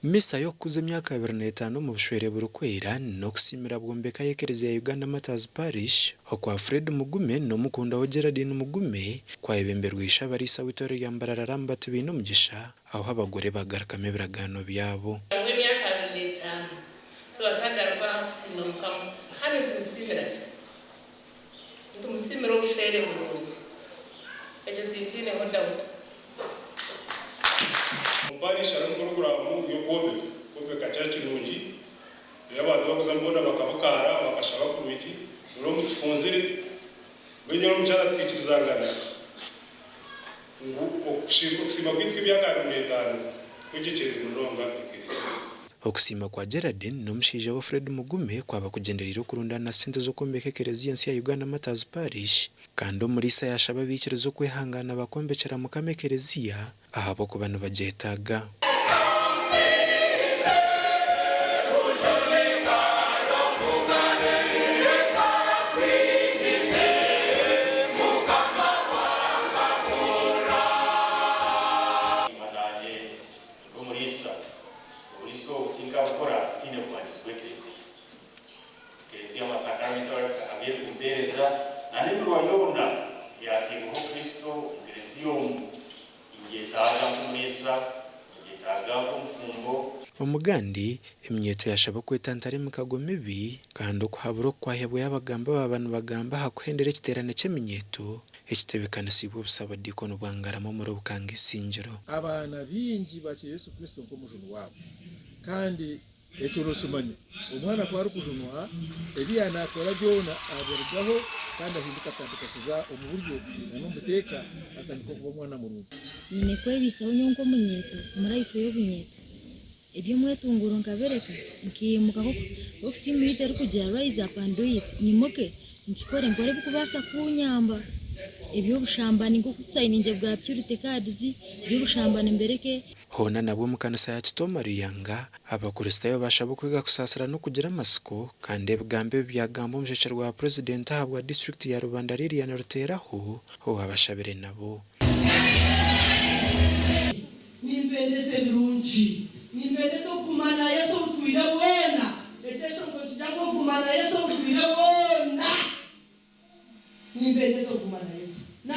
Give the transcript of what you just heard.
Misa y'okukuza emyaka 25 omu bushwere burikwera n'okusiimira bwombeka y'ekereziya ya Uganda Martyrs Parish okwa Fred Mugume n'omukundwa we Geraldine Mugume kwayebemberwa Ishe-abariisa w'eitore rya Mbarara Lambert Bainomugisha ahu abagore bagarukamu ebiragaano byabo. Ahabw'emyaka 25 tubaasa kugaruka aha kusiima Mukama. Hanu nitumusiimira ki? Nitumusiimira obushwere burungi. Ekyo tinkiineho doubt. Omu parish harimu puroguraamu y'okwombeka, kwombeka church nungi ei abantu bakuzamu boona bakabukaara, bakashaba kurungi, buri omwe tufunzire. Mbwenu nyowe n'omukyara tukaikirizangana ngu okusiima kwaitu kw'emyaka 25 kwegyekyerere munonga ekereziya. Okusiima kwa Geraldine n'omushaija we Fred Mugume kwaba kugyendereire okurundaana sente z'okwombeka ekereziya ensya ya Uganda Martyrs Parish kandi omuriisa yaashaba abaikiriza okwehangaana bakombekyera Mukama ekereziya ahabw'okuba nibagyetaaga. Nk'omuriisa, oburiisa obu tinkabukora ntaine bumanyiso bw'Eklezia. Eklezia amasakaramento agu erikumpeereza na n'emirwa yoona eyateibweho Kristo omu Klezia omu, ningyetaaga nk'omuriisa, ningyetaaga nk'omufumbo. Omugandi, eminyeeto yashaba okwetantara emikago mibi kandi okuhabura oku kwahebwayo abagambi abaaba nibagamba aha kuhendera ekiteerane ky'eminyeeto ekitebekanisiibwe obusabadiikoni bwa Ngarama omuri Bukanga Isingiro. Abaana baingi baakira Yesu Kristo nk'Omujuni waabo. Kandi ekyo nookimanya, omwana ku arikujunwa, ebi yaaba naakora byona abirugaho kandi ahinduka atandika kuza omu buryo n'omu buteeka, atandika kuba omwana murungi. Nyine kwebaisaho nyowe nk'omunyeeto omu life y'obunyeeto. Eby'omwetunguuro nkabireka, nkiimuka nk'oku simu yaitu erikugira rise up and do it, nyimuke nkikore, nkore ebirikubaasa kunyamba. Eby'obushambani nk'oku tusayiningye bwa purity cards, eby'obushambani mbireke. Hoona nabwo omu kanisa ya Kitooma Ruyanga, Abakristaayo baashaba okwega kusaasira n'okugira amatsiko kandi ebigambo ebi byagambwa omushekyeerwa wa Purezidenti ahabwa disiturikiti ya Rubanda Lilian Ruteraho owabashabire nabo. Nimbendeza ebirungi. Nimbendeza okuguma na Yesu obutwire bwona. Ekyeshongoro nikigira ngu okuguma na Yesu obutwire bwona. Nimbendeza okuguma na Yesu. Na